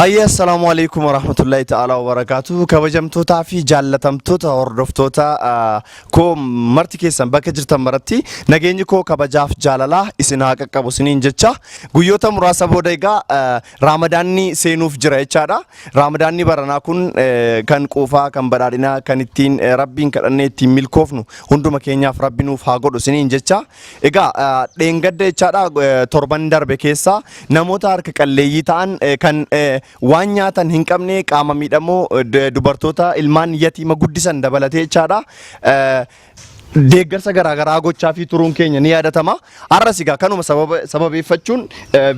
Hayya, assalaamu alaikum warahmatullahi ta'ala wabarakaatu. Kabajamtootaa fi jaallatamtoota hordoftoota koo marti keessan bakka jirtan maratti nageenyi koo kabajaaf jaalalaa isin haa qaqqabu isiniin jecha. Guyyoota muraasa booda egaa raamadaanni seenuuf jira jechaadha. Raamadaanni baranaa kun kan quufaa, kan badhaadhinaa, kan ittiin rabbiin kadhannee ittiin milkoofnu hunduma keenyaaf rabbi nuuf haa godhu isiniin jecha. Egaa dheengadda jechaadha, torban darbe keessa namoota harka qalleeyyii ta'an, kan waan nyaatan hin qabne, qaama miidhamoo, dubartoota ilmaan yatiima guddisan dabalatee jechaadha, deeggarsa garaagaraa gochaa fi turuun keenya ni yaadatama. Har'as egaa kanuma sababeeffachuun,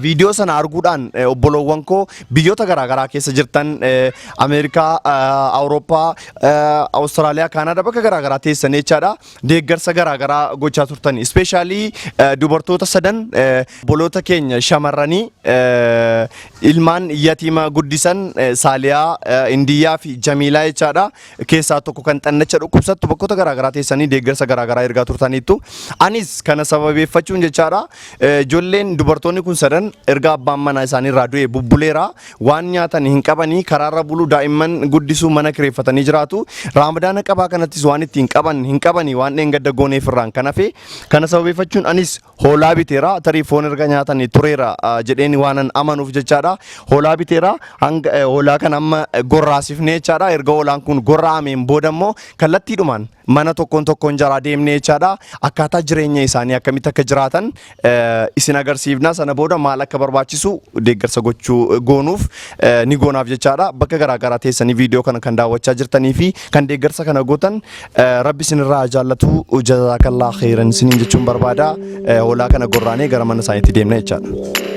viidiyoo sana arguudhaan, obboloowwan koo biyyoota garaagaraa keessa jirtan, Ameerikaa, Awurooppaa, Awustiraaliyaa, Kaanadaa, bakka garaagaraa teessan jechaadha, deeggarsa garaagaraa gochaa turtan. Especially dubartoota sadan, obboloota keenya shamarranii ilmaan yatiima guddisan, Saaliyaa, Indiyyaa fi Jamiilaa jechaadha. Keessaa tokko kan xannacha dhukkubsattu, bakkoota garaagaraa teessanii deeggarsa garaagaraa ergaa turtaniittu. Anis kana sababeeffachuun jechaadha, ijoolleen dubartoonni kun sadan erga abbaan manaa isaanii irraa du'e bubbuleera. Waan nyaatan hin qabanii, karaarra bulu, daa'imman guddisuu, mana kireeffatanii jiraatu. Raamadaana qabaa kanattis waan ittiin qaban hin qabanii, waan dheengadda gooneef irraan kan hafe. Kana sababeeffachuun anis hoolaa biteera. Tarii foon erga nyaatanii tureera jedheen waanan amanuuf jechaadha. Hoolaa biteera. Hanga hoolaa kana amma gorraasifnee jechaadha. Erga hoolaan kun gorra'ameen booda immoo kallattiidhumaan mana tokkoon tokkoon jaraa deemnee jechaadha. Akkaataa jireenya isaanii, akkamitti akka jiraatan isin agarsiifna. Sana booda maal akka barbaachisu deeggarsa gochuu goonuuf ni goonaaf jechaadha. Bakka garaa garaa teessanii viidiyoo kana kan daawwachaa jirtanii fi kan deeggarsa kana gootan, rabbi isinirraa haa jaallatu, jazaakallaa khairan isiniin jechuun barbaada. Hoolaa kana gorraanee gara mana isaaniitti deemna jechaadha.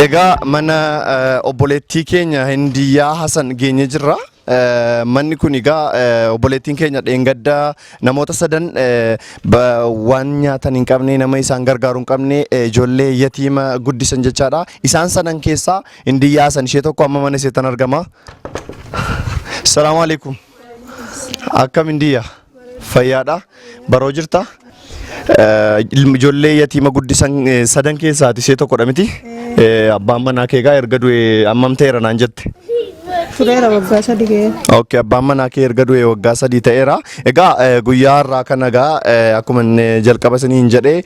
Egaa mana obboleettii keenya Hindiyyaa Hasan geenye jirra. Manni kun egaa obboleettiin keenya dheengadda namoota sadan waan nyaatan hin qabne, nama isaan gargaaru hin qabne, ijoollee yatiima guddisan jechaadha. Isaan sadan keessaa Hindiyyaa Hasan ishee tokko, amma mana isheettan argama. Salaamu alaikum. Akkam Hindiyyaa? Fayyaadha. Baroo jirta? Ijoollee yatiima guddisan sadan keessaati ishee tokkodha miti? Abbaan manaa kee egaa erga du'e hammam ta'eera naan jette? Tureera, waggaa 3 ga'eera. Okay, abbaan manaa kee erga du'e waggaa 3 ta'eera. Egaa guyyaa har'aa kana egaa akkuma inni jalqaba isiniin jedhee,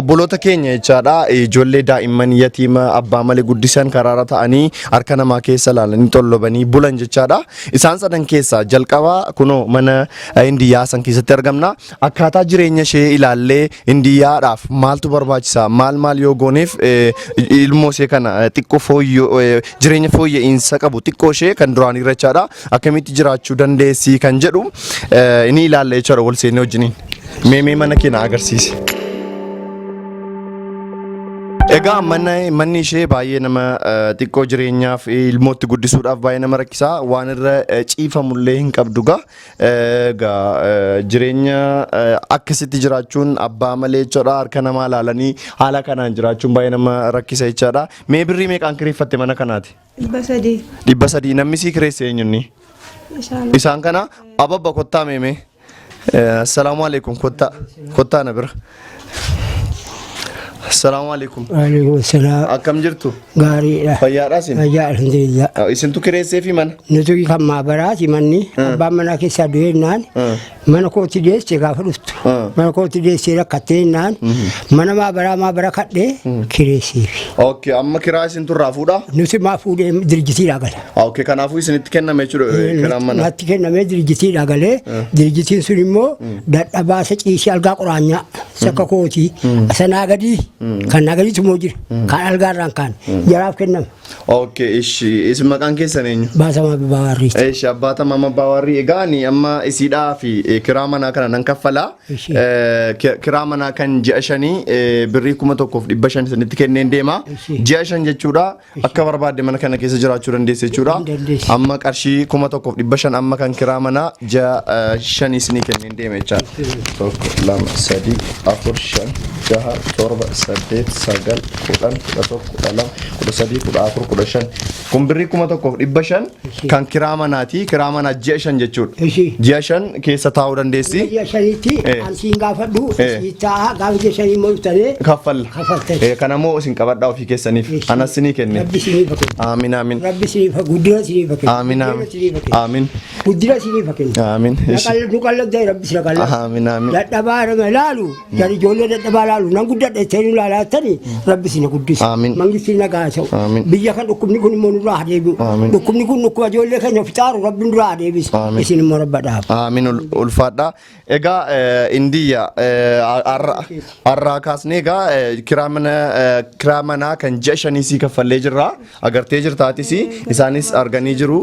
obboloota keenya jechaadha, ijoollee daa'imman yatiima abbaa malee guddisan, karaarra ta'anii harka namaa keessa ilaalanii tollobanii bulan jechaadha. Isaan sadan keessaa jalqaba kunoo mana Hindiyyaa san keessatti argamna. Akkaataa jireenya ishee ilaallee, Hindiyyaadhaaf maaltu barbaachisa, maal maal yoo gooneef ilmoo ishee kana xiqqoo fooyyoo, jireenya fooyya'insa qabu xiqqoo ishee kan duraanii irra jechaadha, akkamitti jiraachuu dandeessi kan jedhu ni ilaalla jechaadha wal seennee wajjiniin. Mee mee mana kee na agarsiisi. Egaa manni ishee baay'ee nama xiqqoo, jireenyaaf ilmootti guddisuudhaaf baay'ee nama rakkisaa, waan irra ciifamullee hin qabdu gaa. Egaa jireenya akkasitti jiraachuun abbaa malee jechuudha, harka namaa ilaalanii haala kanaan jiraachuun baay'ee nama rakkisa jechaadha. Mee birrii meeqaan kireeffatte mana kanaati? 300. 300. Namni sii kireesse eenyunni? Isaan. Isaan kana ababba kottaa meemee. Assalaamu alaikum, kottaa kottaa na bira. Assalaamu alaikum. Waalaikum salaam. Akkam jirtu? Gaariidha. Fayyaadhaa isin? Fayyaa alhamdulillah. Isintu kireessee fi mana? Nuti kan maabaraati manni abbaan manaa keessaa du'ee naan mana kootti deesse gaafa dhuftu. Mana kootti deessee rakkattee naan mana maabaraa maabara kadhee kireesseefi. Okay, amma kiraa isintu irraa fuudhaa? Nuti maa fuudhee dirjitiidhaa gala. Okay, kanaafuu isinitti kenname jechuudha kiraan mana. Natti kennamee dirjitiidhaa galee dirjitiin sun immoo dadhabaa isa ciisee algaa qoraanyaa isa akka kootii sanaa gadii kan naa gadiitu immoo jira kan algaa irraan kaan jaraaf kennama. Okay, ishi isin maqaan keessan eenyu? Baatamaa Abbaa Warriiti. Ishi abbaa Tamaam Abbaa Warrii egaa ani amma isiidhaa fi kiraa manaa kana nan kaffala. Ishi. Kiraa manaa kan ji'a shanii birrii 1500 isinitti kenneen deema. Ishi. Ji'a shan jechuudha. Akka barbaadde mana kana keessa jiraachuu dandeessa jechuudha. Hin dandeessi. Amma qarshii 1500 amma kan kiraa manaa ji'a shanii isinii kenneen deema jechaadha. Tokko, lama, sadii, afur, shan, jaha, torba, saddeet, sagal, 10, 11, 12, 13, 14, 15. Kun birrii 1500 kan kiraa manaati. Kiraa manaa ji'a shan jechuudha. Ishii. Ji'a shan keessa taa'uu dandeessi. Ji'a shanitti Eh. an siin gaafadhu Eh. sii taa'a gaafa ji'a shanii immoo dhuftanii Kaffalla. Kaffaltan. Kanammoo isin qabadhaa ofii keessaniif. Ishii. Anas sinii kenne. Rabbi isiniif haa kennu. Aamin aamin. Rabbi isiniif haa guddina isiniif haa kennu. Aamin Guddina aamin. isiniif haa kennu. Aamin. Guddina isiniif haa kennu. Aamin. Ishi. Nu qalladda rabbi sina qalladda. Aamin aamin. Dadhabaa nama ilaalu jari ijoollee dadhabaa ilaalu nan guddadha jettee nu ilaalaa jettanii rabbi sina guddisa. Aamin. Mangistiin nagaa haa ta'u. Aamin. Biyya kan dhukkubni kun immoo nurraa haa deebi'u. Aamin. Dhukkubni kun dhukkuba ijoollee keenya fixaaru rabbi nurraa haa deebisu. Aamin. Isin immoo rabba dhaaba. Aamin ulfaadha. Egaa Indiyya har'aa kaasnee egaa kiraa manaa kan ji'a shanii sii kaffallee jirra. Agartee jirtaatis isaanis arganii jiru.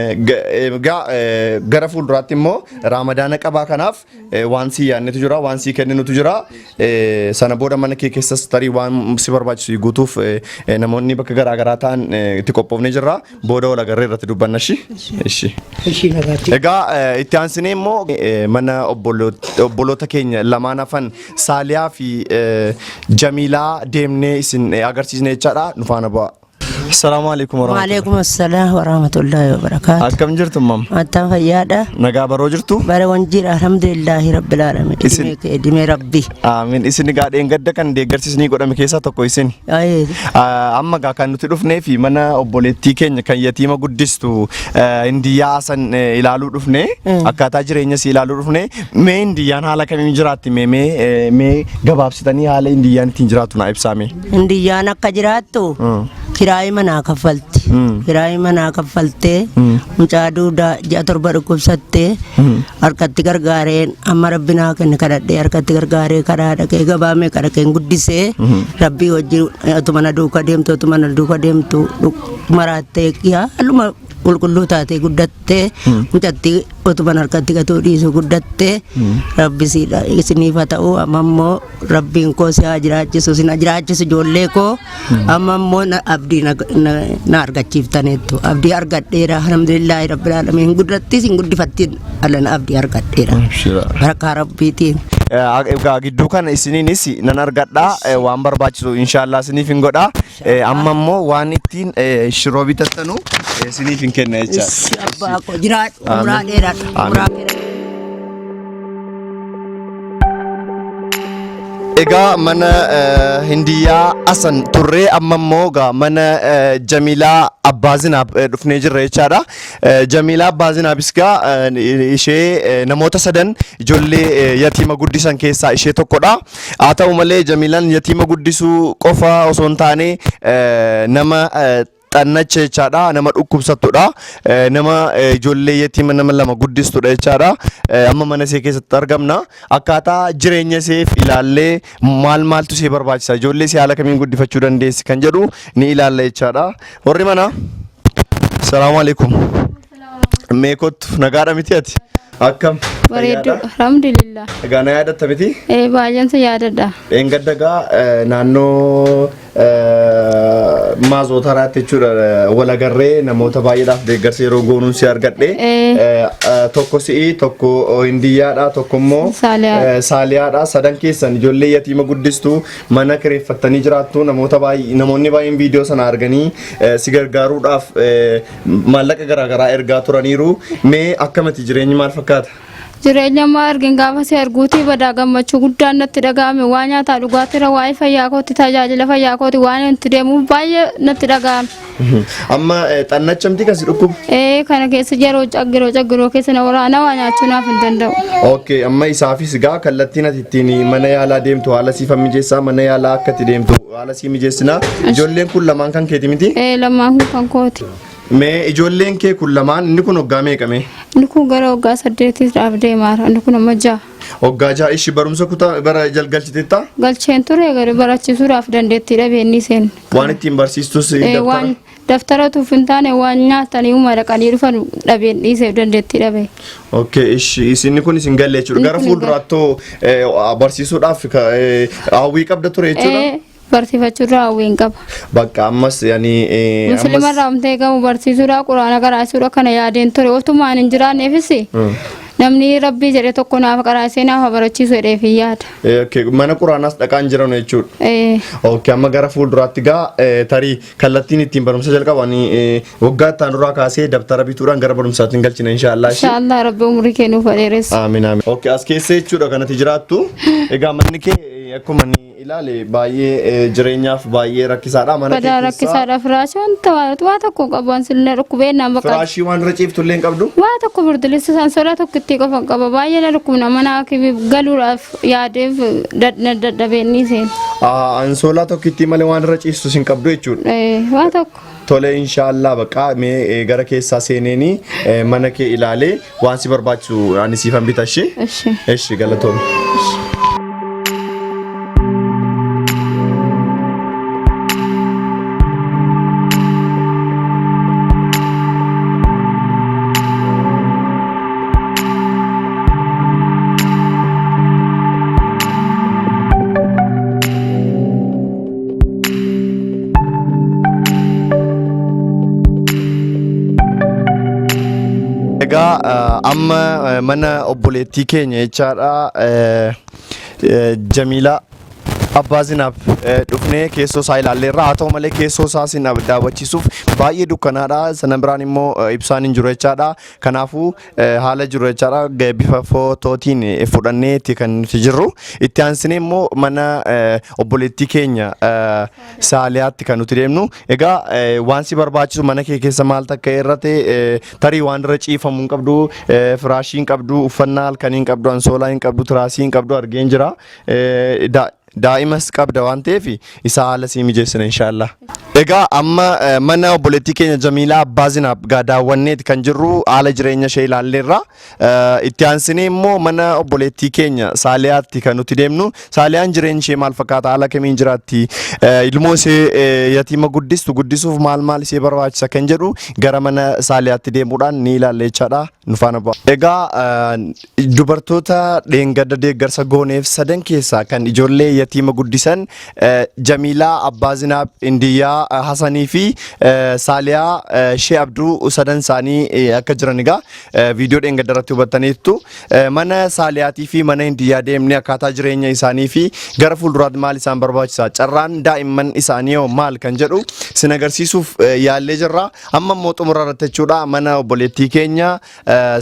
Egaa gara fuulduraatti immoo raamadaana qabaa kanaaf waan sii yaadnetu jira waan sii kenninutu jira. Sana booda mana kee keessas tarii waan si barbaachisu guutuuf namoonni bakka garaa garaa ta'an itti qophoofnee jirra. Booda wal agarree irratti dubbanna ishi. Ishi. Ishii nagaatti. Egaa itti aansinee immoo mana obboloota keenya lamaan hafan Saaliyaa fi Jamiilaa deemnee isin agarsiisne jechaadha. Nu faana bu'aa. Assalaamu alaikum warahmatullahi. Waalaikum assalam warahmatullahi wabarakatuh. Akkam jirtu mam? Attam fayyaadha. Nagaa baroo jirtu? Bara wanjiidha alhamdulillahi rabbil alamin. Isin- Dhimee kee dhimee rabbi. Aamin. Isin egaa dheengadda kan deeggarsi isinii godhame keessaa tokko isin. Ayee. Amma egaa kan nuti dhufnee fi mana obboleettii keenya kan yatiima guddistu Hindiyyaa san ilaaluu dhufne akkaataa jireenya isii ilaaluu dhufne mee Hindiyyaan haala kamiin jiraatti mee mee mee gabaabsitanii haala Hindiyyaan ittiin jiraattu naa ibsaa mee. Hindiyyaan akka jiraattu kiraayii manaa kaffalti. Kiraayii manaa kaffaltee mucaa duudaa ji'a torba dhukkubsattee harkatti gargaareen amma rabbi naa kenne kadhadhee harkatti gargaaree karaa dhaqee gabaa meeqa dhaqeen guddisee rabbii wajjin otuma na duuka deemtu otuma na duuka deemtu maraattee haaluma qulqulluu taatee guddattee mucattii otuma harkatti gatuu dhiisu guddattee rabbi isiniif haa ta'u amma immoo rabbiin koo si haa jiraachisu si na jiraachisu ijoollee koo amma immoo na- abdii na, na, na argachiiftaneettu abdii argadheera alhamdulillaahi rabbil aalamiin guddattis hin guddifattiin alana abdii argadheera barakaa rabbiitiin. Egaa gidduu kana isiniinis nan argadha waan barbaachisu inshaallah isiniif hin godha amma immoo waan ittiin shiroo bitattanu isiniif hin kenna jechaadha. Issi abbaa koo jiraadhu umuraa dheeraadha umuraa dheeraadha. Egaa mana Hindiyyaa Asan turree amma immoo egaa mana Jamiilaa Abbaa Zinaab dhufnee jirra jechaadha. Jamiilaa Abbaa Zinaabis egaa ishee namoota sadan ijoollee yatiima guddisan keessaa ishee tokkodha. Haa ta'u malee Jamiilaan yatiima guddisuu qofa osoo hin taane nama xannacha jechaadha. Nama dhukkubsattudha. Nama ijoollee yatiima nama lama guddistudha jechaadha. Amma mana ishee keessatti argamna. Akkaataa jireenya isheef ilaallee maal maaltu ishee barbaachisa ijoollee ishee haala kamiin guddifachuu dandeessi kan jedhu ni ilaalla jechaadha. Warri mana Salaamu alaikum. Mee kottu nagaadha miti ati? Akkam? Bareedduu Fayyaadha? alhamdulillah. Egaa na yaadatta miti? Ee baay'een si yaadadha. Dheengadda egaa naannoo maazootaraatti jechuudha wal agarree namoota baay'eedhaaf deeggarsa yeroo goonuun si argadhe. Tokko si'i tokko hindiyyaadha tokko immoo Saaliyaadha. saaliyaadha. Sadan keessan ijoollee yatiima guddistu mana kireeffattanii jiraattu namoota baay'ee namoonni baay'een viidiyoo sana arganii si gargaaruudhaaf maallaqa garaagaraa ergaa turaniiru. Mee akkamati jireenyi maal fakkaata? Jireenya ammaa argin gaafa si arguutii badaa gammachuu guddaan natti dhaga'ame. Waa nyaataa dhugaatiirra waa'ee fayyaa kooti, tajaajila fayyaa kooti waan itti deemuuf baay'ee natti dhaga'ame. Amma xannachamti kan si dhukkubu? Ee, kana keessa yeroo caggiroo caggiroo keessa na waraana, waa nyaachuu naaf hin danda'u. Okay, amma isaafis gaa kallattiin ati ittiin mana yaalaa deemtu haala siif mijeessaa, mana yaalaa akka itti deemtu haala sii mijeessinaa. Ijoolleen kun lamaan kan keeti miti? Ee, lamaan kun kan kooti. Mee ijoolleen kee kun lamaan, inni kun waggaa meeqa mee? Inni kun gara waggaa 8tiidhaaf deemaara. Inni kun amma 6. Waggaa 6. Ishi barumsa kutaa bara jalgalchiteetta? Galcheen ture, gara barachiisuudhaaf dandeettii dhabee inni seen. Waan ittiin barsiistus Ee, waan daftara? Daftara tuuf hin taane, waan nyaatanii uma dhaqanii dhufan dhabeen dhiiseef, dandeettii dhabee. Okay, ishi isinni kun isin galle jechuudha. Inni Gara kun hin galle. fuulduraattoo barsiisuudhaaf hawwii qabda ture jechuudha. Ee, barsiifachuurraa hawwiin qaba. Bakka ammas yani Muslima ammas irraa humtee gamu barsiisuudha, quraana qaraasuudha kana yaadeen ture. Otumaan hin jiraanneefis namni rabbii jedhe tokko naaf qaraasee naaf barachiisu jedheef hin yaada. Okay, mana quraanaas dhaqaan jiran jechuudha. Ee. Okay, amma gara fuulduraatti gaa tarii kallattiin ittiin barumsa jalqabanii waggaa itti aanurraa kaasee dabtara bituudhaan gara barumsaatti hin galchina inshaallah. Inshaallah, rabbi umurii kee nuuf dheeressa. Amiin, amiin. Okay, as keessa jechuudha kanatti jiraattu. Egaa manni kee akkuma ni ilaale baay'ee jireenyaaf baay'ee rakkisaadha. Mana kee Badaa keessaa rakkisaadha. Firaashii wanta waa tokko qabu, waan sillee dhukkubee naan bakka. Firaashii waan irra ciiftu illee hin qabdu. Waa tokko, birdilisa isaan sodaa tokkittii qofa hin qaba. Baay'ee na dhukkubna, mana hakimii galuudhaaf yaadeef dadhabeen ni seena. Ansoolaa tokkittii malee waan irra ciistu hin qabdu jechuudha. Waa tokko. Tole, inshaallah, bakka mee gara keessaa seeneenii mana kee ilaalee waan si barbaachisu ani siifan bita ishee. Ishi. Eshi, galatoomi. Egaa amma mana obboleettii keenya jechaadha, Jamiilaa Abbaa Zinaab dhufnee keessoo isaa ilaalleerra. Haa ta'u malee keessoo isaa isin daawwachiisuuf baay'ee dukkanaadha. Sana biraan immoo ibsaan hin jiru jechaadha. Kanaafuu haala jiru jechaadha bifa footootiin fudhannee itti kan nuti jirru. Itti aansinee immoo mana obboleettii keenya Saaliyaatti kan nuti deemnu. Egaa waan si barbaachisu mana kee keessa maal takka irratti tarii waan irra ciifamu hin qabdu, firaashii hin qabdu, uffannaa halkanii hin qabdu, ansoolaa hin qabdu, tiraasii hin qabdu argeen jira. Daa'imas qabda waan ta'eef isa haala sii mijeessina inshaallah. Egaa amma mana obboleettii keenya Jamiilaa Abbaa Zinaab gaa daawwanneeti kan jirru, haala jireenya ishee ilaalleerra. Itti aansinee immoo mana obboleettii keenya Saaliyaatti kan nuti deemnu. Saaliyaan jireenyi ishee maal fakkaata? Haala kamiin jiraatti? Ilmoo ishee yatiima guddistu guddisuuf maal maal ishee barbaachisa kan jedhu gara mana Saaliyaatti deemuudhaan ni ilaalla jechaadha. Nu faana bu'a. Egaa dubartoota dheengadda deeggarsa gooneef sadan keessaa kan ijoollee yatiima guddisan Jamiilaa Abbaa Zinaab, Indiyyaa Hasanii fi Saaliyaa Shee Abduu sadan isaanii akka jiran egaa viidiyoo dheengadda irratti hubattaniittu. Mana Saaliyaatii fi mana Indiyyaa deemnee akkaataa jireenya isaanii fi gara fuulduraatti maal isaan barbaachisa, carraan daa'imman isaanii hoo maal kan jedhu sin agarsiisuuf yaallee jirra. Amma immoo xumura irratti jechuudha mana obboleettii keenya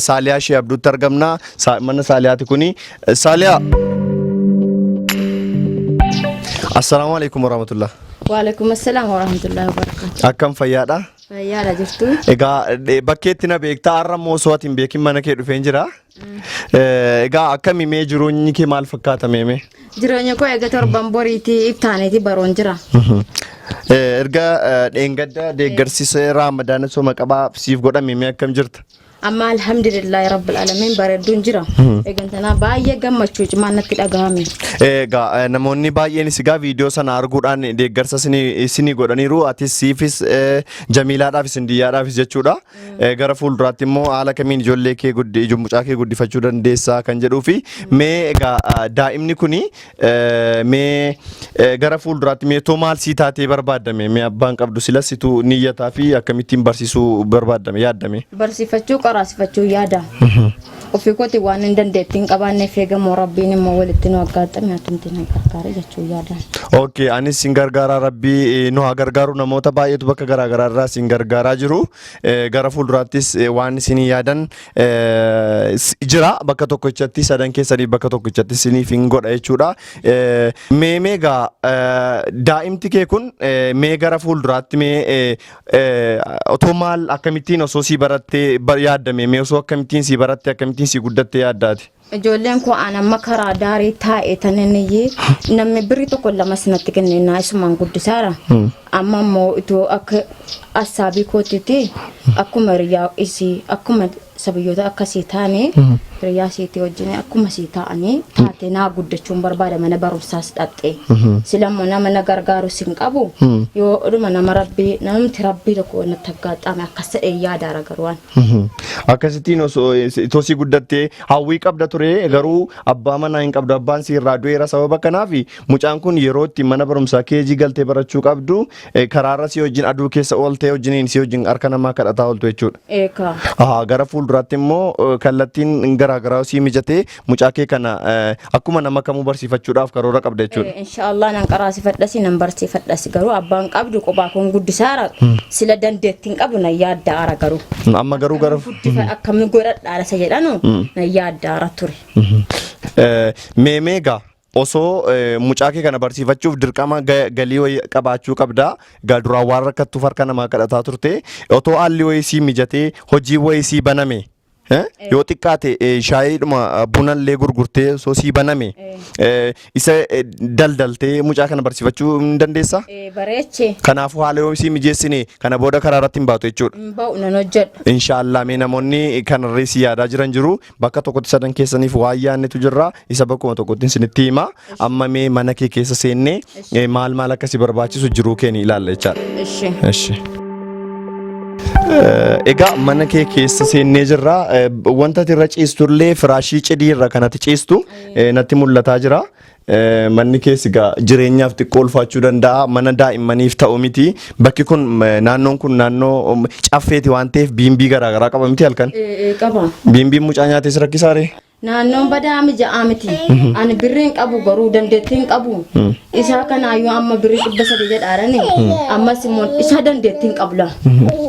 Saaliyaa Shee Abduutti argamna. Mana Saaliyaati kuni. Saaliyaa. Assalaamu alaikum warahmatullah. Waalaikum assalam warahmatullahi wabarakatuh. Akkam, fayyaadha? Fayyaadha, jirtu. Egaa bakkeetti na beektaa, har'a immoo osoo ati hin beekin mana kee dhufeen jira. Egaa akkami mee, jireenyi kee maal fakkaata mee? Jireenya koo eega torban boriitii ibtaaniiti baroon jira. Erga dheengadda deeggarsiisa Raamadaana sooma qabaa siif godhame mee akkam jirta? Amma alhamdulillahi rabbil alamin, bareedduun jira. Eegantanaa baay'ee gammachuu cimaan natti dhagahame. Egaa namoonni baay'eenis egaa viidiyoo sana arguudhaan deeggarsa isinii godhaniiru. Atis siifis Jamiilaadhaafis Indiyyaadhaafis jechuudha. Gara fuulduraatti immoo haala kamiin ijoollee kee guddi mucaa kee guddifachuu dandeessaa kan jedhuu fi mee egaa daa'imni kuni mee gara fuulduraatti mee too maal sii taatee barbaaddame, mee abbaan qabdu sila situ niyyataa fi akkamittiin barsiisuu barbaaddame yaaddame? Barsiifachuu, qaraasifachuu yaada. Ofii kooti waan hin dandeettii hin qabaanneef eegamoo rabbiin immoo walitti nu aggaaxame atumti na gargaare jechuu yaadan. Okay, anis sin gargaaraa rabbii nu haa gargaaru namoota baay'eetu bakka garaa garaa irraa sin gargaaraa jiru. Gara fuulduraattis waan isin yaadan jira bakka tokkichatti sadan keessanii bakka tokkichatti isiniif hin godha jechuudha. Mee mee egaa daa'imti kee kun mee gara fuulduraatti mee otoo maal akkamittiin osoo sii barattee yaaddame mee osoo akkamittiin sii barattee akkamittiin sii guddattee yaaddaati? Ijoolleen koo aan amma karaa daarii taa'e tanin namni birrii tokko lamas natti kenne naa isumaan guddisaara. Amma immoo itoo akka assaabii kootiiti akkuma hiriyaa isii akkuma sabiyyoota akkasii taane hiriyaa isiitii wajjin akkuma isii ta'anii taate naa guddachuun barbaada mana barumsaas dhaqxee. Sila immoo nama na gargaaru sin qabu yoo dhuma nama rabbii namni rabbii tokko natti aggaaxame akkas ta'e yaadaara garuu waan. Akkasittiin osoo itoo sii guddattee hawwii qabda ture garuu abbaa manaa hin qabdu abbaan sii irraa du'eera sababa kanaaf mucaan kun yeroo itti mana barumsaa keejii galtee barachuu qabdu karaarra sii wajjin aduu keessa ooltee wajjiniin sii wajjin harka namaa kadhataa ooltu jechuudha. Eekaa. Ahaa, gara fuulduraatti immoo kallattiin garaagaraa sii mijatee mucaa kee kana akkuma nama kamuu barsiifachuudhaaf karoora qabda jechuudha. Inshaallah nan qaraasifadhasi nan barsiifadhasi garuu abbaan qabdu kophaa kun guddisaara sila dandeettiin qabu nan yaaddaara garuu. Amma garuu gara Guddifa akkamiin godhadhaara isa jedhanu nan yaaddaara ture. Mee mee egaa osoo mucaa kee kana barsiifachuuf dirqama galii wayii qabaachuu qabda. Egaa duraan waan rakkattuuf harka namaa kadhataa turte. Otoo haalli wayii sii mijatee hojii wayii sii baname yoo xiqqaate shaayiidhuma bunallee gurgurtee osoo sii baname isa daldaltee mucaa kana barsiifachuu hin dandeessaa? Bareeche. Kanaafuu haala yoo sii mijeessine kana booda karaa irratti hin baatu jechuudha. Hin ba'u nan hojjedha. Inshaallah mee namoonni kanarree si yaadaa jiran jiru bakka tokkotti sadan keessaniif waan yaadnetu jirra isa bakkuma tokkotti isinitti hima amma mee mana kee keessa seennee maal maal akka si barbaachisu jiruu kee ni ilaalla jechaadha. Ishi. Ishi. Egaa mana kee keessa seennee jirra. Wanta ati irra ciistullee firaashii cidii irra kan ati ciistu natti mul'ataa jira. Manni kees egaa jireenyaaf xiqqoo ulfaachuu danda'a. Mana daa'immaniif ta'u miti. Bakki kun naannoon kun naannoo caffeeti waan ta'eef biimbii garaagaraa qaba miti halkan. Qaba. Biimbiin mucaa nyaates rakkisaa ree? Naannoon badaa mija'aa miti. Ani birrii hin qabu garuu dandeettii hin qabu. Isaa kanaayyuu amma birrii 300 jedhaarani. Ammas immoo isaa dandeettii hin qabu laa.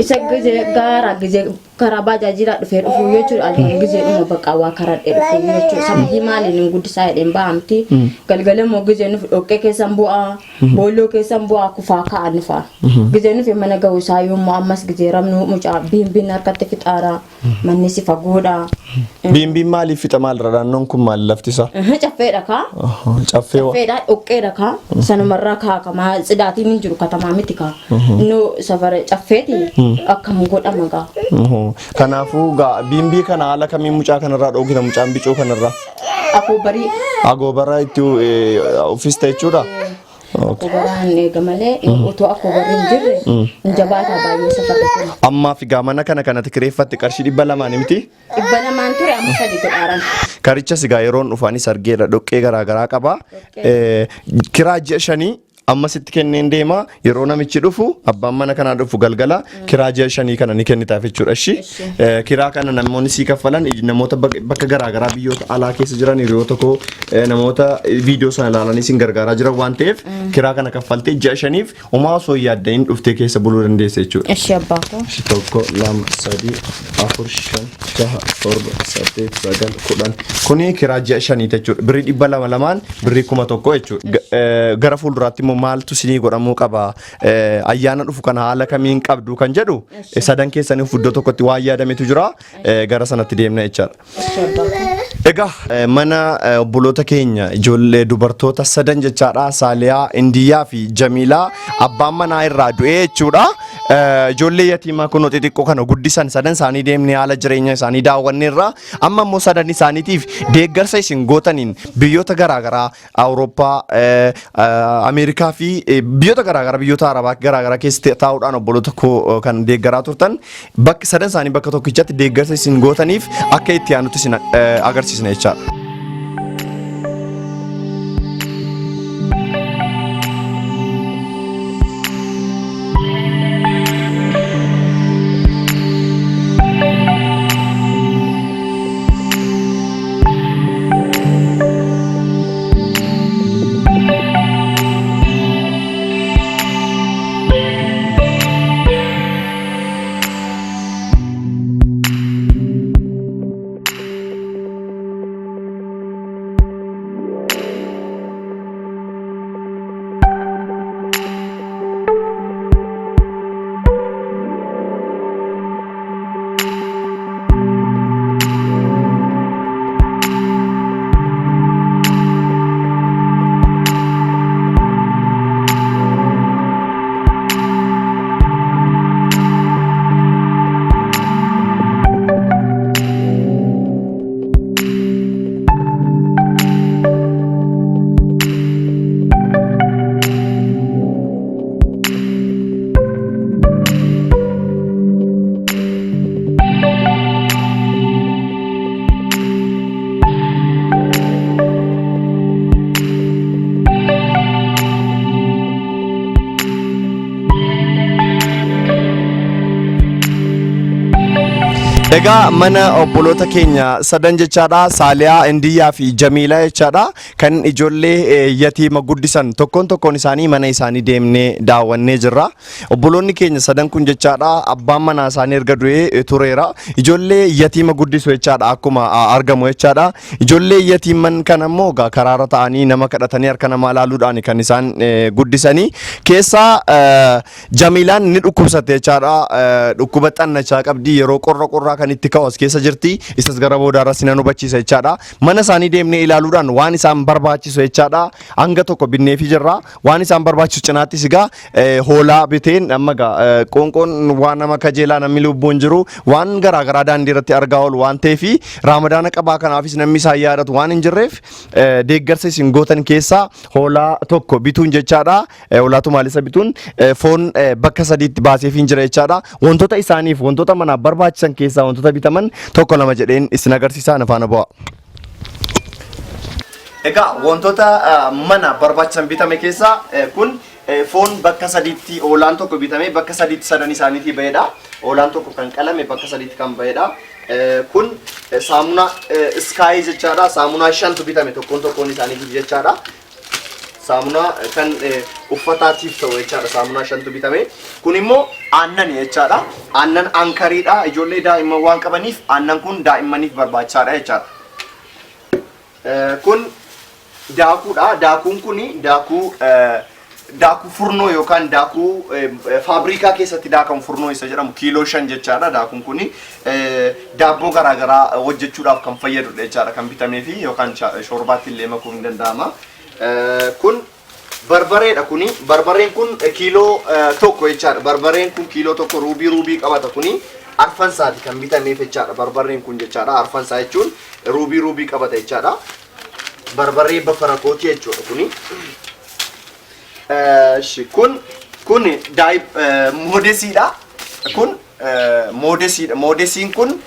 Isa gizee gaara gizee karaa baajaajiidhaa dhufee dhufuu jechuudha. Halkan gizee dhuma bakka waa karadhee dhufuu jechuudha. Sababii maaliin hin guddisaa jedheen ba'a miti. Galgala immoo gizee nuuf dhoqqee keessan bu'aa. Boolloo keessan bu'aa kufaa ka'a nufa. Gizee nufi mana ga'u isaa yommuu ammas gizee rabnu mucaa biimbiin harkatti fixaara. Manni si fagoodha. Biimbiin maaliif fixa maalirra naannoon kun maal lafti isaa? Caffeedha kaa. Caffee wa. Caffeedha dhoqqeedha kaa. Sanumarraa kaa kamaa tsidaatiin hin jiru katamaa miti kaa. Inni safara caffeeti akkam godhama gaa. Kanaafuu gaa biimbii kana haala kamiin mucaa kanarraa dhoogina mucaan bicuu kanarraa? Akoobarii. Agoobara itti uffista jechuudha? Akoobaraan eega malee otoo akoobarri hin jirre hin jabaataa baay'ee safarri kun. Ammaaf egaa mana kana kanatti kireeffatte qarshii 200 miti? 200 ture amma 3 godhaaran. Karichas egaa yeroon dhufaanis argeera dhoqqee garaagaraa qaba. Kiraa ji'a shanii amma sitti kenneen deema yeroo namichi dhufu abbaan mana kanaa dhufu galgala kiraa ji'a shanii kana ni kennitaaf jechuudha. Ishi kiraa kana namoonni sii kaffalan namoota bakka garaagaraa biyyoota alaa keessa jiran hiriyoota koo namoota viidiyoo sana ilaalanii sin gargaaraa jiran waan ta'eef kiraa kana kaffaltee ji'a shaniif homaa osoo hin yaadda'iin dhuftee keessa buluu dandeessa jechuudha. Ishi abbaa koo. Ishi 1, 2, 3, 4, 5, 6, 7, 8, 9, 10. Kuni kiraa ji'a shaniiti jechuudha. Birrii 200 lamaan birrii 1000 jechuudha. Gara fuulduraatti immoo maaltu sinii godhamuu qaba? Ayyaana dhufu kana haala kamiin qabdu kan jedhu sadan keessaniif iddoo tokkotti waan yaadametu jira. Gara sanatti deemna jechaadha. Ishi abbaa koo. Egaa mana obboloota keenya ijoollee dubartoota sadan jechaadha. Saaliyaa, Indiyyaa fi Jamiilaa abbaan manaa irraa du'ee jechuudha. Ijoollee yatiimaa kunoo xixiqqoo kana guddisan sadan isaanii deemnee haala jireenya isaanii daawwanneerra. Amma immoo sadan isaaniitiif deeggarsa isin gootaniin biyyoota garaagaraa Awurooppaa, Ameerikaa fi biyyoota garaagaraa biyyoota Arabaa garaagaraa keessa taa'uudhaan obboloota koo kan deeggaraa turtan bakka sadan isaanii bakka tokkichatti deeggarsa isin gootaniif akka itti aanutti isin agarsiisna jechaadha. Egaa mana obboloota keenya sadan jechaadha, Saaliyaa, Indiyyaa fi Jamiilaa jechaadha, kan ijoollee yatiima guddisan tokkoon tokkoon isaanii mana isaanii deemnee daawwannee jirra. Obboloonni keenya sadan kun jechaadha, abbaan manaa isaanii erga du'ee tureera. Ijoollee yatiima guddisu jechaadha, akkuma argamu jechaadha. Ijoollee yatiiman kana immoo egaa karaarra ta'anii nama kadhatanii harka namaa ilaaluudhaan kan isaan guddisanii keessaa Jamiilaan ni dhukkubsatte jechaadha. Dhukkuba xannachaa qabdi. Yeroo qorra qorraa kan itti ka'u as keessa jirti. Isas gara boodaarra sinan hubachiisa jechaadha. Mana isaanii deemnee ilaaluudhaan waan isaan barbaachisu jechaadha, hanga tokko binneefii jirra. Waan isaan barbaachisu cinaattis egaa hoolaa biteen amma egaa qoonqoon waan nama kajeelaa, namni lubbuun jiru waan garaa garaa daandii irratti argaa oolu waan ta'eef, Raamadaana qabaa kanaafis namni isaan yaadatu waan hin jirreef, deeggarsa isin gootan keessaa hoolaa tokko bituun jechaadha. Hoolaa tumaalessa bituun foon bakka sadiitti baaseefiin jira jechaadha. Wantoota isaaniif, wantoota manaaf barbaachisan keessaa wantoota bitaman tokko lama jedheen isin agarsiisaa, na faana bu'aa. Egaa wantoota mana barbaachisan bitame keessaa kun foon bakka sadiitti, hoolaan tokko bitamee bakka sadiitti sadan isaaniitii bahedha. Hoolaan tokko kan qalame bakka sadiitti kan bahedha. Kun saamunaa Sky jechaadha. Saamunaa shantu bitame tokkoon tokkoon isaaniitiif jechaadha. Saamunaa kan uffataatiif ta'u jechaadha. Saamunaa shantu bitame. Kun immoo aannan jechaadha. Aannan Anchoriidha. Ijoollee daa'imman waan qabaniif aannan kun daa'immaniif barbaachisaadha jechaadha. Kun daakuudha. Daakuun kun daakuu furnoo yookaan daakuu faabrikaa keessatti daakamu, furnoo isa jedhamu, kiiloo 5 jechaadha. Daakuun kun daabboo garaagaraa hojjechuudhaaf kan fayyadudha jechaadha, kan bitamee fi yookaan shorbaatti illee makuun ni danda'ama. Kun barbareedha kuni. Barbareen kun kiiloo 1 jechaadha. Barbareen kun kiiloo 1 ruubii ruubii qabata kuni. Arfansaati kan bitameef jechaadha. Barbareen kun jechaadha. Arfansaa jechuun ruubii ruubii qabata jechaadha. Barbaree bafarakooti jechuudha kuni. Kun moodesiidha. Kun moodesiidha. Moodesiin kun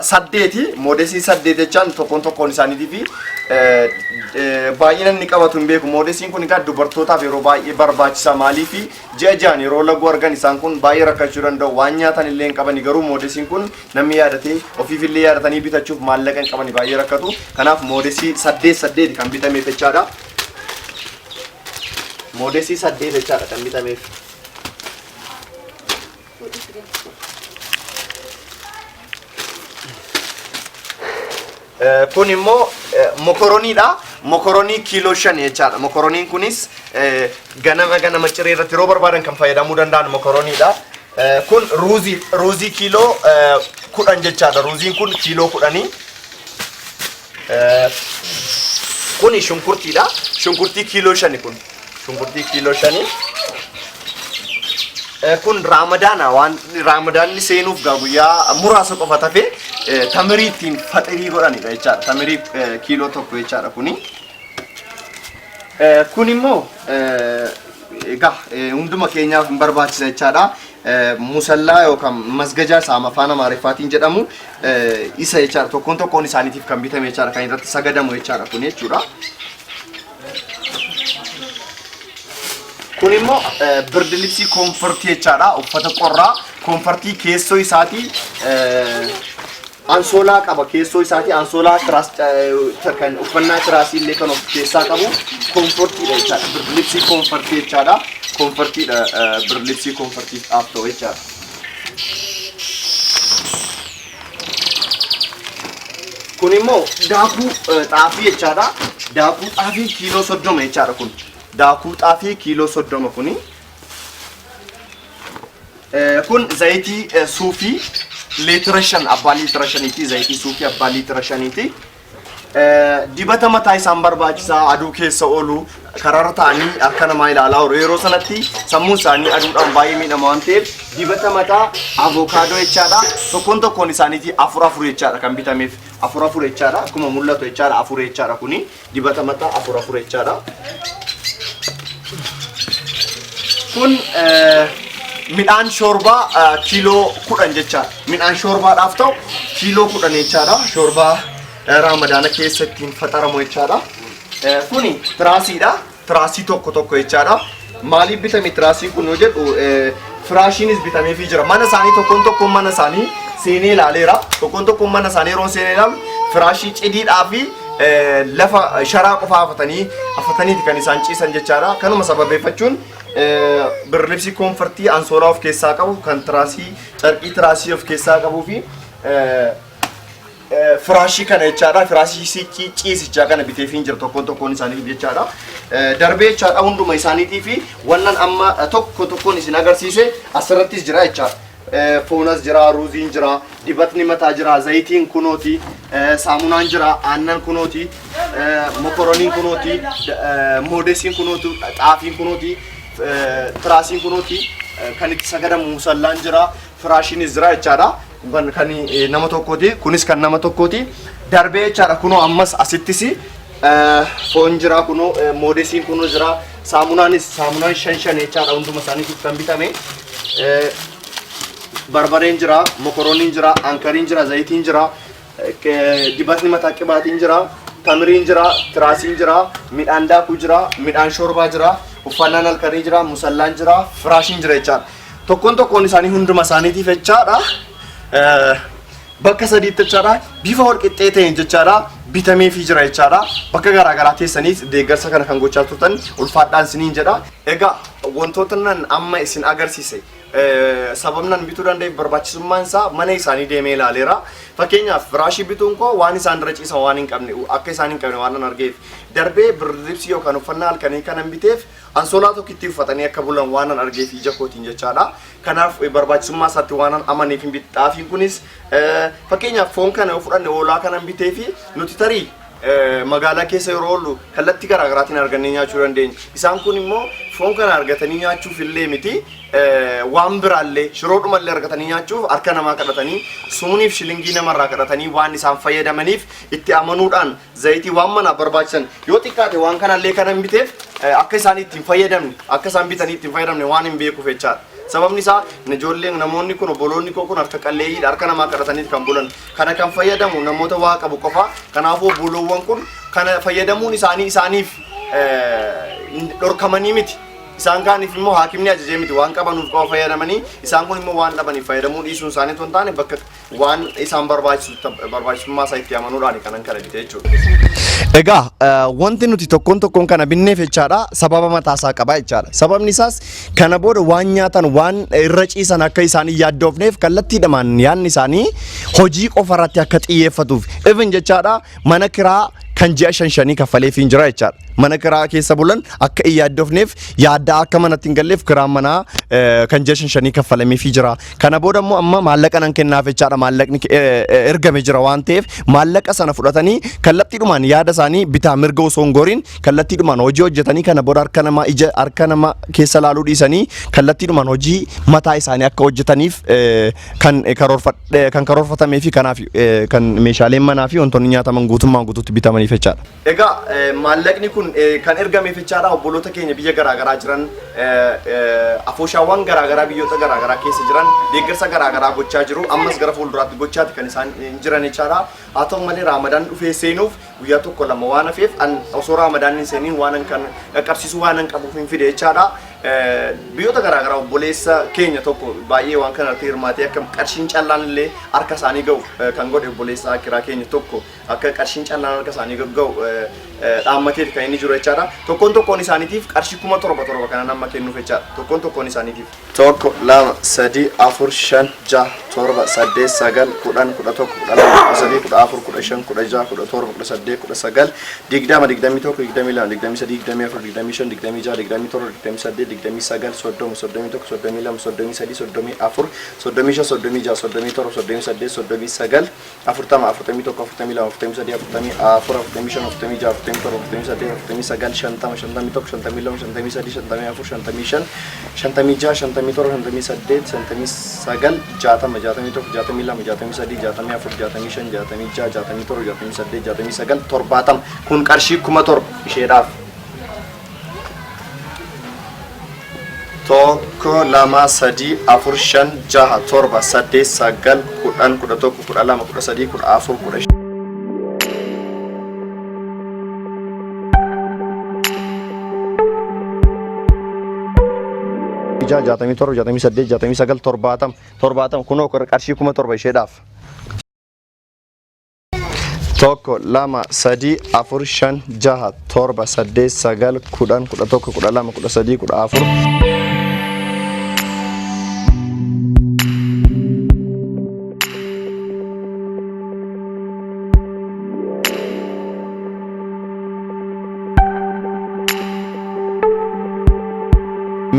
saddeeti. Moodesii saddeet jechaan tokkoon tokkoon isaaniitii fi baay'ina inni qabatu hin beeku. Moodesiin kun egaa dubartootaaf yeroo baay'ee barbaachisaa. Maaliif, ji'a ji'aan yeroo laguu argan isaan kun baay'ee rakkachuu danda'u. Waan nyaatan illee hin qabani, garuu moodesiin kun namni yaadatee ofiif illee yaadatanii bitachuuf maallaqa hin qabani, baay'ee rakkatu. Kanaaf moodesii saddeet saddeeti kan bitameef jechaadha. Moodesii saddeet jechaadha kan bitameef. Kun immoo mokoroniidha. Mokoronii kiiloo 5 jechaadha. Mokoroniin kunis ganama ganama ciree irratti yeroo barbaadan kan fayyadamuu danda'an mokoroniidha. Kun ruuzii, ruuzii kiiloo 10 jechaadha. Ruuziin kun kiiloo 10. Kuni shunkurtiidha. Shunkurtii kiiloo 5 kun. Shunkurtii kiiloo 5. Kun Raamadaana, waan Raamadaanni seenuuf gaa guyyaa muraasa qofa tafe, tamirii ittiin faxirii godhanidha jechaadha. Tamirii kiiloo 1 jechaadha kuni. Kun immoo egaa hunduma keenyaaf hin barbaachisa jechaadha. Musallaa yookaan masgajaa isaa afaan Amaariffaatiin jedhamu isa jechaadha. Tokkoon tokkoon isaaniitiif kan bitame jechaadha. Kan irratti sagadamu jechaadha kun jechuudha. Kun immoo birdilibsii comfortii jechaadha. Uffata qorraa comfortii keessoo isaatii ansoolaa qaba. Keessoo isaatii ansoolaa tiraas, kan uffannaa tiraasii illee kan of keessaa qabu comfortiidha jechaadha. Birdilibsii comfortii jechaadha. Comfortiidha, birdilibsii comfortiidhaaf ta'u jechaadha. Kun immoo daakuu xaafii jechaadha. Daakuu xaafii kiiloo 30 jechaadha kun. Daakuu xaafii kiiloo 30 kuni. Kun zayitii suufii liitira 5, abbaa liitira 5ti. Zayitii suufii abbaa liitira 5ti. Dibata mataa isaan barbaachisaa, aduu keessa oolu, karaarra ta'anii harka namaa ilaalaa oolu. Yeroo sanatti sammuun isaanii aduudhaan baay'ee miidhama waan ta'eef, dibata mataa avokaadoo jechaadha. Tokkoon tokkoon isaaniitii afur afur jechaadha kan bitameef. Afur afur jechaadha, akkuma mul'atu jechaadha, afur jechaadha kuni. Dibata mataa afur afur jechaadha. Kun midhaan shoorbaa kiiloo 10 jechaadha. Midhaan shoorbaadhaaf ta'u kiiloo 10 jechaadha. Shoorbaa Raamadaana keessa ittiin faxaramu jechaadha. Kuni tiraasiidha. Tiraasii tokko tokko jechaadha. Maaliif bitame tiraasiin kun yoo jedhu, firaashiinis bitameefii jira. Mana isaanii, tokkoon tokkoon mana isaanii Seenee ilaaleera. Tokkoon tokkoon mana isaanii yeroon seenee ilaalu firaashii cidiidhaa fi lafa sharaa qofa afatanii afataniiti kan isaan ciisan jechaadha. Kanuma sababeeffachuun birlibsii comfortii ansoolaa of keessaa qabu kan tiraasii carqii tiraasii of keessaa qabuu fi firaashii kana jechaadha. Firaashii ciisichaa kana biteefiin jira tokkoon tokkoon isaaniif jechaadha. Darbee jechaadha hunduma isaaniitii fi wannan amma tokko tokkoon isin agarsiise asirrattis jira jechaadha. Foonas jira, ruuziin jira, dibatni mataa jira, zayitiin kunooti, saamunaan jira, aannan kunooti, mokoroniin kunooti, moodesiin kunooti, xaafiin kunooti, tiraasiin kunooti, kan itti sagadamu musallaan jira, firaashiinis jira jechaadha. Kan nama tokkooti, kunis kan nama tokkooti. Darbee jechaadha kunoo ammas asittis foon jira kunoo, moodesiin kunoo jira, saamunaanis saamunaan shan shan jechaadha hunduma isaaniitiif kan bitame. Barbareen jira, mokoroniin jira, ankariin jira, zayitiin jira, dibatni mataa qibaatiin jira, tamiriin jira, tiraasiin jira, midhaan daakuu jira, midhaan shorbaa jira, uffannaan halkanii jira, musallaan jira, firaashiin jira jechaadha. Tokkoon tokkoon isaanii hunduma isaaniitiif jechaadha. Bakka sadiitti jechaadha bifa wal qixxee ta'een jechaadha bitameefii jira jechaadha. Bakka garaa garaa teessaniis deeggarsa kana kan gochaa turtan ulfaadhaan isiniin jedha. Egaa wantoota nan amma isin agarsiise sababnan bituu danda'eef barbaachisummaan isaa mana isaanii deemee ilaaleera. Fakkeenyaaf firaashii bituun koo waan isaan irra ciisan waan hin qabne akka isaan hin qabne waan nan argeef darbee birribsii yookaan uffannaa halkanii kanan biteef ansoolaa tokkitti uffatanii akka bulan waan nan argeef ija kootiin jechaadha. Kanaaf barbaachisummaa isaatti waan nan amaneef hin bitu. Xaafiin kunis fakkeenyaaf foon kana yoo fudhanne hoolaa kanan bitee fi nuti tarii magaalaa keessa yeroo oollu kallattii garaa garaatiin argannee nyaachuu dandeenya. Isaan kun immoo foon kana argatanii nyaachuuf illee miti waan biraallee shiroodhumallee argatanii nyaachuuf harka namaa kadhatanii sumuuniif shilingii namarraa kadhatanii waan isaan fayyadamaniif itti amanuudhaan zayitii waan manaaf barbaachisan yoo xiqqaate waan kanallee kanan biteef akka isaan ittiin fayyadamne akka isaan bitanii ittiin fayyadamne waan hin beekuuf jechaadha. Sababni isaa ijoolleen namoonni kun obboloonni koo kun harka qalleeyyiidha harka namaa kadhatanii kan bulan. Kana kan fayyadamu namoota waa qabu qofa. Kanaafuu obboloowwan kun kana fayyadamuun isaanii isaaniif dhorkamanii miti. Isaan kaaniif immoo haakimni ajajee miti waan qabanuuf qofa fayyadamanii isaan kun immoo waan dhabaniif fayyadamuu dhiisuun isaanii otoo hin taane bakka waan isaan barbaachisu barbaachisummaa isaa itti amanuudhaan kanan kana bite jechuudha. Egaa wanti nuti tokkoon tokkoon kana binneef jechaadha sababa mataa isaa qaba jechaadha. Sababni isaas kana booda waan nyaatan waan irra ciisan akka isaan hin yaaddoofneef kallattiidhumaan yaadni isaanii hojii qofa irratti akka xiyyeeffatuuf. Even jechaadha mana kiraa kan ji'a shan shanii kaffaleefiin jira jechaadha. Mana kiraa keessa bulan akka hin yaaddofneef yaaddaa akka manatti hin galleef kiraan manaa kan ji'a shan shanii kaffalameefii jira. Kana booda immoo amma maallaqa nan kennaaf jechaadha. Maallaqni ergame jira waan ta'eef maallaqa sana fudhatanii kallattiidhumaan yaada isaanii bitaa mirga osoo hin goriin kallattiidhumaan hojii hojjetanii kana booda harka namaa ija harka nama keessa laaluu dhiisanii kallattiidhumaan hojii mataa isaanii akka hojjetaniif kan kan karoorfatamee fi kanaaf kan meeshaaleen manaa fi wantoonni nyaataman guutummaan guutuutti bitamaniif jechaadha. Egaa maallaqni kun kan ergameef jechaadha obboloota keenya biyya garaagaraa jiran afooshaawwan garaagaraa biyyoota garaagaraa keessa jiran deeggarsa garaagaraa gochaa jiru ammas gara fuulduraatti gochaati kan isaan jiran jechaadha. Haa ta'u malee Raamadaan dhufee seenuuf guyyaa tokko lama waan hafeef an osoo Raamadaan hin seeniin waan kan qaqqabsiisuu waan qabuuf hin fide jechaadha. Biyyoota garaagaraa obboleessa keenya tokko baay'ee waan kana irratti hirmaatee akka qarshiin callaan illee harka isaanii ga'u kan godhe obboleessa akiraa keenya tokko akka qarshiin callaan harka isaanii ga'u dhaammateeti kan inni jiru jechaadha. Tokkoon tokkoon isaaniitiif qarshii 7,000 7 kana nama kennuuf jechaadha. Tokkoon tokkoon isaaniitiif. 1, 2, 3, 4, 5, 6, 7, 8, 9, 10, 11, 12, 13, 14, 15, 16, 17, 18, 19, 20, 21, 22, 23, 24, 25, 26, 27, 28, 29, 30, 31, 32, 33, 34, 35, 36, 37, 38, 39, 40, 41, 42, 43, 44, 45, 46, 47, 48, 49, 50, 51, 52, 53, 54, 55, 56, 57, 58, 59, 60, 61, 62, 63, 64, 65, 66, 67, 68, 69, 70 kun qarshii 7,000 isheedhaaf. 1, 2, 3, 4, 5, 6, 7, 8, 9, 10, 11, 12, 13, 14, 15. 66, 67, 68, 69, 70, 70. Kunoo qarshii 7,000 isheedhaaf. 1, 2, 3, 4, 5, 6, 7, 8, 9, 10, 11, 12, 13, 14.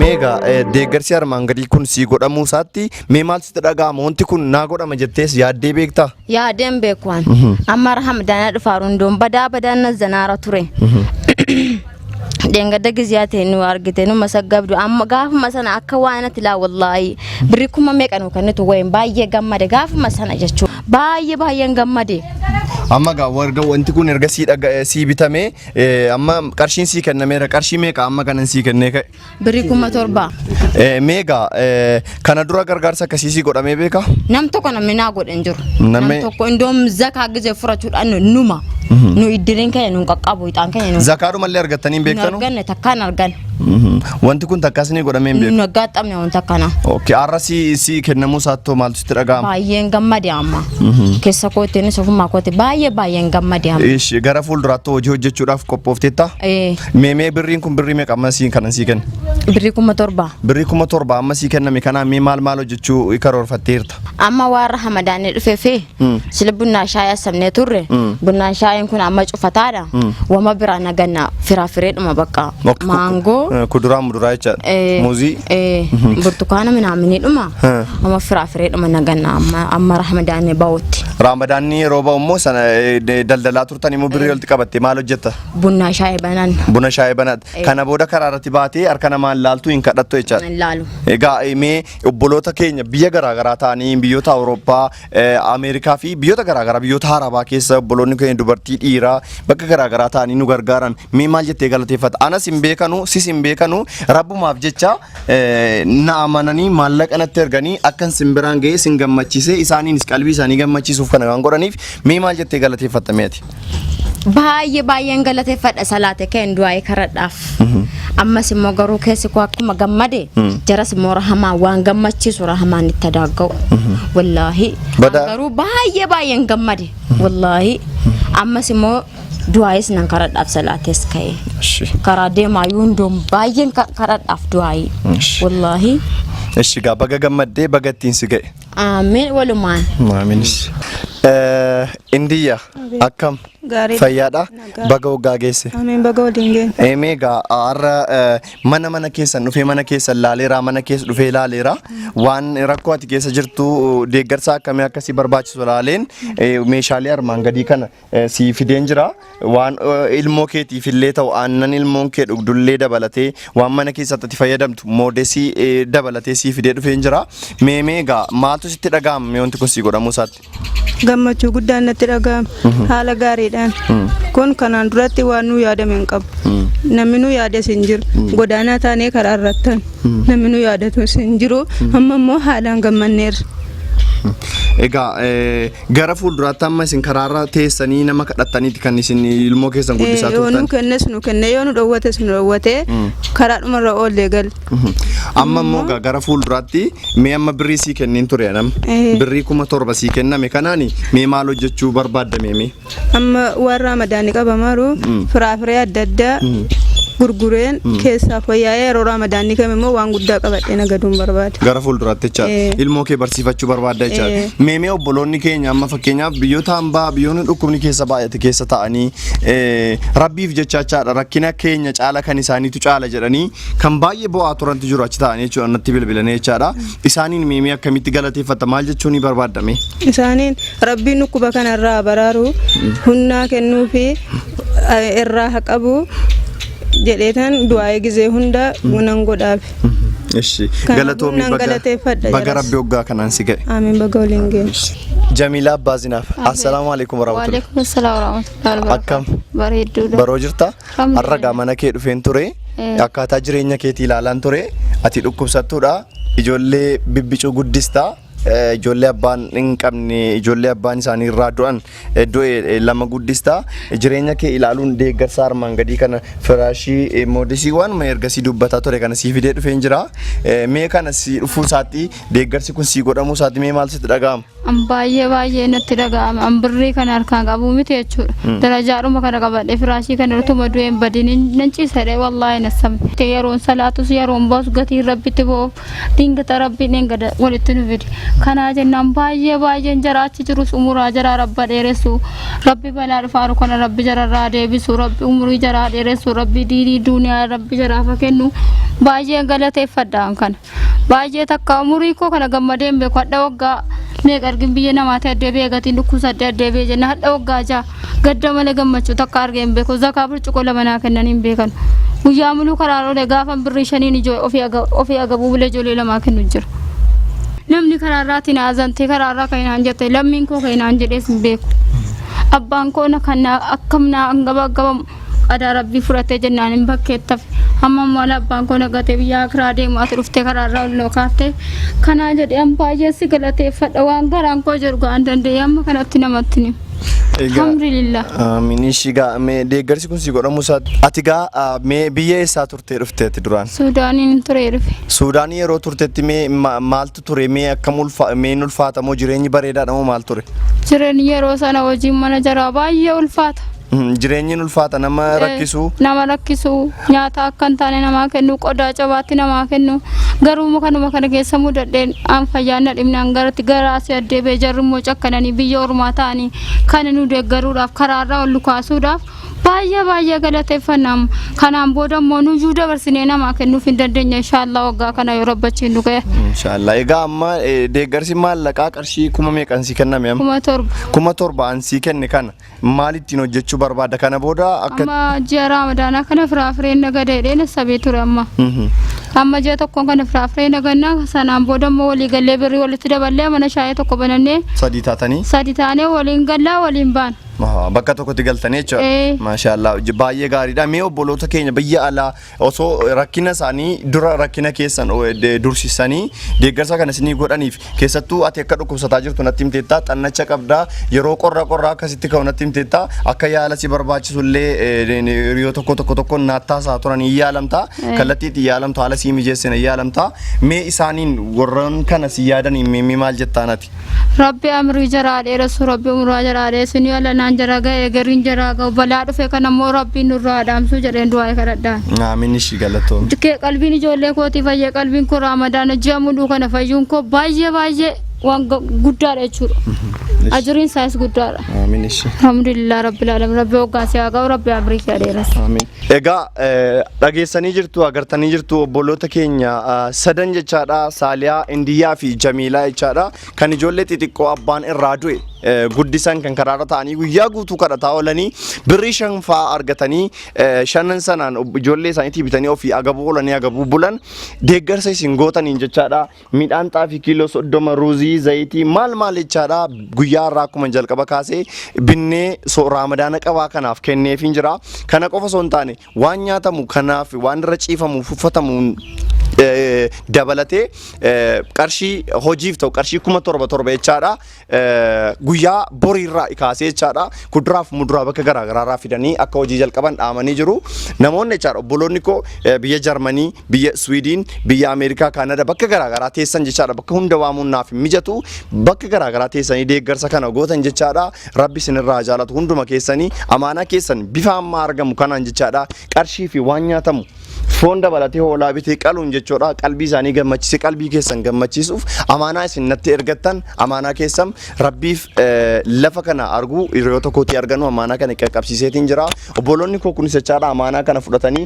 Meegaa deeggarsi armaan gadii kun sii godhamuu isaatti mee maal sitti dhaga'ama? Wanti kun naa godhama jettees yaaddee beektaa? Yaadeen beeku an. Amma Ramadaana dhufaaru hundoon badaa badaan na zanaara ture. Dheengadda giziyaa ta'e nu argite nu masaggabdu amma gaafuma sana akka waan ati laa wallaahi birri kuma meeqa nu kennitu wayin baay'ee gammade gaafuma sana jechuudha. Baay'ee baay'een gammade. Amma gaa warga wanti kun erga sii dhaga sii bitamee amma qarshiin sii kennameera qarshii meeqa amma kanan sii kennee ka'e? Birrii 7,000. Mee egaa kana dura gargaarsa akkasii sii godhamee beekaa? Nam tokko namni naa godhe hin jiru. Namni- Nam tokko indoom zakaa gizee furachuudhaan numa. Nu iddiriin keenya nu hin qaqqabu ixaan keenya nu Zakaadhumallee argattanii hin hin beektanu? arganne takkaa hin arganne. Wanti kun takkaa isinii godhamee hin Nu beeku. aggaxxamne wanta akkanaa. Okay, har'a si si kennamuu isaattoo maaltu sitti dhaga'ama? Baay'een gammade amma. Keessa kootiinis ofumaa kooti baay'ee baay'een gammade amma. Ish, gara fuulduraatti hojii hojjechuudhaaf qophoofteetta? Ee, Mee mee birriin kun birrii meeqa amma sii kanan sii kenne? Birrii 7,000. Birrii 7,000 amma sii kenname kanaan mee maal maal hojjechuu karoorfatteerta? Amma waan ramadaanni dhufee fi sila bunnaa shaayii asabnee turre bunnaan shaayiin kun amma cufataadha. Wama biraa naganna firaafireedhuma bakka. Maangoo. Kuduraa muduraa jechaadha. Muuzii. Burtukaana minaaminidhuma. Amma firaafireedhuma naganna amma amma ramadaanni ba'utti. Ramadaanni yeroo ba'u immoo sana daldalaa turtan immoo birrii walitti qabatte maal hojjetta? Bunnaa shaayii banan. Buna shaayii banaat. Kana booda karaa irratti baatee harka namaan laaltuu hin kadhattu jechaadha. Hin laalu. Egaa mee obboloota keenya biyya garaagaraa ta'anii biyyoota Awurooppaa, Ameerikaa fi biyyoota garaagaraa biyyoota Arabaa keessa obboloonni keenya dubartii dhiiraa bakka garaagaraa ta'anii nu gargaaran mee maal jettee galateeffata? Anas hin beekanu, sis hin beekanu, rabbumaaf jecha na amananii maallaqa natti erganii akkan sin biraan ga'ee sin gammachiisee isaaniinis qalbii isaanii gammachiisuuf kana kan godhaniif mee maal jettee galateeffatta mee ati? Baay'ee baay'een galateeffadha salaate keen du'aa'ee karadhaaf. Ammas immoo garuu keessi koo akkuma gammade jaras immoo rahamaan waan gammachiisu rahamaan itti adaagga'u. Wallaahi. Garuu baay'ee baay'een gammade. Wallaahi. Ammas immoo du'aa'is nan karadhaaf salaatees ka'e. Karaa deemaa hundoon baay'een karadhaaf du'aa'ii. Wallaahi. Eshi gaa baga gammaddee baga ittiin si ga'e. Amiin walumaan. Aamiinis. Indiyya akkam Gaariidha. fayyaadha Nagaa. baga waggaa geesse. Amiin baga waliin geenne. Mee egaa har'a mana mana keessan dhufee mana keessan laaleera mana keessa dhufee laaleera waan rakkoo ati keessa jirtu deeggarsa akkamii akkasii barbaachisu laaleen meeshaalee armaan gadii kana sii fideen jira waan ilmoo keetiif illee ta'u aannan ilmoon kee dhugdullee dabalatee waan mana keessatti ati fayyadamtu moodesii dabalatee sii fidee dhufeen jira mee mee egaa maaltu sitti dhaga'ama mee wanti kun sii godhamuu isaatti? Gammachuu guddaan natti dhaga'ama. Haala gaariidhaan. Kun kanaan duratti waan nu yaadame hin qabu. Namni nu yaades hin jiru. Godaanaa taanee karaa irrattan. Namni nu yaadatus hin jiru. Amma immoo haalaan gammanneerra. Egaa gara fuulduraatti amma isin karaarra teessanii nama kadhattaniiti kan isin ilmoo keessan guddisaa Yoo nu turtan. kennes nu kenne yoo nu dhowwates nu dhowwate karaadhumarra oollee galle. Amma immoo egaa gara fuulduraatti mee amma birrii sii kenneen ture anam. Birrii 7,000 sii kenname kanaani mee maal hojjechuu barbaadda mee mee? Amma waan raamadaanii qabamaaru firaafiree adda addaa gurgureen keessaa fooyya'ee yeroo raamadaanii kam immoo waan guddaa qabadhee nagaduun barbaada. Gara fuulduraatti jechaadha. Ilmoo kee barsiifachuu barbaadda jechaadha. Mee mee obboloonni keenya amma fakkeenyaaf biyyoota hambaa biyyoonni dhukkubni keessa baay'ate keessa ta'anii rabbiif jecha jechaadha rakkina keenya caala kan isaaniitu caala jedhanii kan baay'ee bo'aa turantu jiru achi ta'anii jechuudha natti bilbilanii jechaadha. Isaaniin mee mee akkamitti galateeffatta maal jechuu ni barbaadda mee? Isaaniin rabbiin dhukkuba kanarraa baraaru humnaa kennuu fi irraa haa qabu jedheetan du'aa'ee gizee hunda nan godhaaf. Ishi Kanaafuu galatoomi nan baga galateeffadha baga jaras. rabbi waggaa kanaan si ga'e. Amiin baga waliin geenne. Jamiilaa Abbaa Zinaaf. Assalaamu alaikum warahmatullahi. Waalaikum salaam warahmatullahi wabarakatuh. Akkam? Bareedduudha. Baroo jirta? Alhamdulillah. Har'a gaa mana kee dhufeen ture. Akkaataa jireenya keetii ilaalaan ture. Ati dhukkubsattuudha. Ijoollee bibbicuu guddista. Ijoollee abbaan hin qabne, ijoollee abbaan isaanii irraa du'an du'e lama guddista. Jireenya kee ilaaluun deeggarsa armaan gadii kana firaashii, moodisii, waanuma ergasii dubbataa ture kana sii fidee dhufeen jira. Mee kana si dhufuu isaatti, deeggarsi kun sii godhamuu isaatti mee maal sitti dhaga'ama? An baay'ee baay'ee natti dhaga'ama. An birrii kana harkaan qabuu miti jechuudha. Darajaadhuma kana qabadhe firaashii kana utuma du'een badin nan ciisadhe wallaahi na sabne. Yeroon salaatus yeroon baasu gatiin rabbitti bo'uuf dingata rabbiin eengada walitti nu fide. Kanaa jennaan baay'ee baay'een jara achi jirus umuraa jaraa rabba dheeressu. Rabbi balaa dhufaaru kana rabbi jararraa deebisu. Rabbi umurii jaraa dheeressu. Rabbi diinii duuniyaa rabbi jaraaf haa kennu. Baay'een galateeffadha an kana. Baay'ee takka umurii koo kana gammadee hin beeku. Hadha waggaa meeqa argin biyya namaatti addee bee gatiin dhukkubsadde addee bee jenna hadha waggaa 6 gadda malee gammachuu takka argee hin beeku. Zakaa burcuqoo 2 naa kennanii hin beekan. Guyyaa muluu karaa oole gaafan birrii 5n ijoo ofii agabuu bulee ijoollee lamaa kennu jira. Namni karaa irraatiin haazantee karaa irraa kan naan jette lammiin koo kan naan jedhees hin beeku. Abbaan koo na kan akkam naa hangaba gabamu qadaa rabbii fudhatee jennaan hin bakkeetti hafe. Amma immoo ala abbaan koo nagatee biyya akiraa deemu ati dhuftee karaa irraa ol noo kaaftee kanaa jedhee an baay'ee si galateeffadha waan garaan koo jedhu ga'an danda'ee amma kanatti namatti ni. Alhamdulillah. Amiin. Ishii gaa mee deeggarsi kun si godhamuu isaatti. Ati gaa mee biyya eessaa turtee dhufte ati duraan? Suudaaniin turee dhufe. Suudaanii yeroo turtetti mee maaltu ture mee akkam ulfa mee hin ulfaata moo jireenyi bareedaadha moo maal ture? Jireenyi yeroo sana hojiin mana jaraa baay'ee ulfaata. Jireenyi hin ulfaata nama rakkisuu. Nama rakkisu nyaata akka hin taane namaa kennu qodaa cabaatti namaa kennu garuu kanuma kana keessa mudadheen an fayyaan na dhibnaan garatti gara asii addee bee jarri immoo cakkananii biyya ormaa ta'anii kana nu deeggaruudhaaf karaarraa ol nu kaasuudhaaf baay'ee baay'ee galateeffanna amma. Kanaan booda immoo nuyyuu dabarsinee namaa kennuuf hin dandeenya inshaallah waggaa kana yoo rabbachiin nu ga'e. Inshaallah. Egaa amma deeggarsi maallaqaa qarshii kuma meeqan sii kenname amma? 7,000. 7,000 an sii kenne kana maal ittiin hojjechuu barbaadda? Kana booda akka Amma ji'a Raamadaanaa kana firaafireen nagada jedhee nassabee ture amma. Amma ji'a tokkoon kana firaafiree nagannaa sanaan booda immoo walii gallee birrii walitti daballee mana shaayii tokko banannee Sadii taatanii? Sadi taanee waliin gallaa waliin baana. Ahaa, bakka tokkotti galtanii jechuudha. Ee. Maashaallah baay'ee gaariidha. Mee obboloota keenya biyya alaa osoo rakkina isaanii dura rakkina keessan dursisanii deeggarsa kana isinii godhaniif keessattuu ati akka dhukkubsataa jirtu natti himteetta xannacha qabda yeroo qorra qorraa akkasitti ka'u natti himteetta akka yaala si barbaachisu illee hiriyoo tokko tokko tokko naattaasaa turan hin yaalamta kallattii itti yaalamtu haala sii mijeessina hin yaalamta mee isaaniin warreen kana si yaadaniin mee maal jettaan ati? Rabbi amrii jaraa dheeressu rabbi umraa jaraa dheessu ni alanaan jara ga'e gariin jaraa ga'u balaa dhufe kana immoo rabbiin nurraa dhaamsuu jedheen du'aa kadhadhaan. Aamin ishii galatoom. Kee qalbiin ijoollee kootii fayyee qalbiin koo raamadaana ji'a mul'uu kana fayyuun koo baay'ee baay'ee waan guddaadha jechuudha. Ajriin isaas guddaadha. Aamin ishii. Alhamdulillah rabbil alamin rabbi hoggaa si haa ga'u rabbi amrii kee dheeressu. Aamin. Egaa dhageessanii jirtu agartanii jirtu obboloota keenya sadan jechaadha Saaliyaa, Indiyyaa fi Jamiilaa jechaadha kan ijoollee xixiqqoo abbaan irraa du'e guddisan kan karaarra ta'anii guyyaa guutuu kadhataa oolanii birrii 5 fa'aa argatanii shanan sanaan ijoollee isaaniitii bitanii ofii agabuu oolanii agabuu bulan deeggarsa isin gootaniin jechaadha midhaan xaafii kiiloo 30 ruuzii zayitii maal maal jechaadha guyyaa irraa akkuma jalqaba kaasee binnee so raamadaana qabaa kanaaf kenneefiin jira kana qofa osoo hin taane waan nyaatamu kanaaf waan irra ciifamu uffatamu dabalatee qarshii hojiif ta'u qarshii 7,000 7 jechaadha guyyaa boriirraa kaasee jechaadha kuduraaf muduraa bakka garaa garaarraa fidanii akka hojii jalqaban dhaamanii jiru. Namoonni jechaadha obboloonni koo biyya Jarmanii, biyya Swiidin, biyya Ameerikaa, Kaanada bakka garaa garaa teessan jechaadha bakka hunda waamuun naaf hin mijatu bakka garaa garaa teessanii deeggarsa kana gootan jechaadha rabbi isinirraa jaalatu hunduma keessanii amaanaa keessan bifa ammaa argamu kanaan jechaadha qarshii fi waan nyaatamu foon dabalatee hoolaa bitee qaluun jechuudha qalbii isaanii gammachiise qalbii keessan gammachiisuuf amaanaa isin natti ergattan amaanaa keessan rabbiif lafa kana arguu hiriyoota kootii arganu amaanaa kana qaqqabsiiseetiin jira obboloonni koo kunis jechaadha amaanaa kana fudhatanii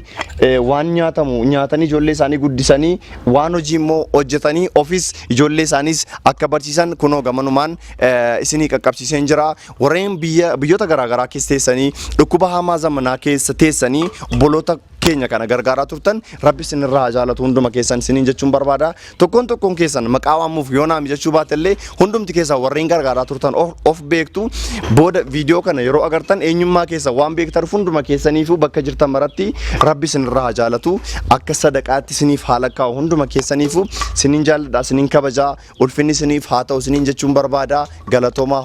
waan nyaatamu nyaatanii ijoollee isaanii guddisanii waan hojii immoo hojjetanii ofis ijoollee isaaniis akka barsiisan kunoo gamanumaan isinii qaqqabsiiseen jira warreen biyya biyyoota garaagaraa keessa teessanii dhukkuba hamaa zamanaa keessa teessanii obboloota keenya kana gargaaraa turtan Rabbi isinirraa haa jaalatu hunduma keessan isiniin jechuun barbaada. Tokkoon tokkoon keessan maqaa waamuuf yoo naa mijachuu baatellee hundumti keessan warreen gargaaraa turtan of beektu. Booda viidiyoo kana yeroo agartan eenyummaa keessan waan beektan hunduma keessaniifuu bakka jirtan maratti Rabbi isinirraa haa jaalatu, akka sadaqaatti isiniif haa lakkaa'u. Hunduma keessaniifuu isiniin jaalladha, isiniin kabajaa, ulfinni isiniif haa ta'u isiniin jechuun barbaada. Galatoomaa.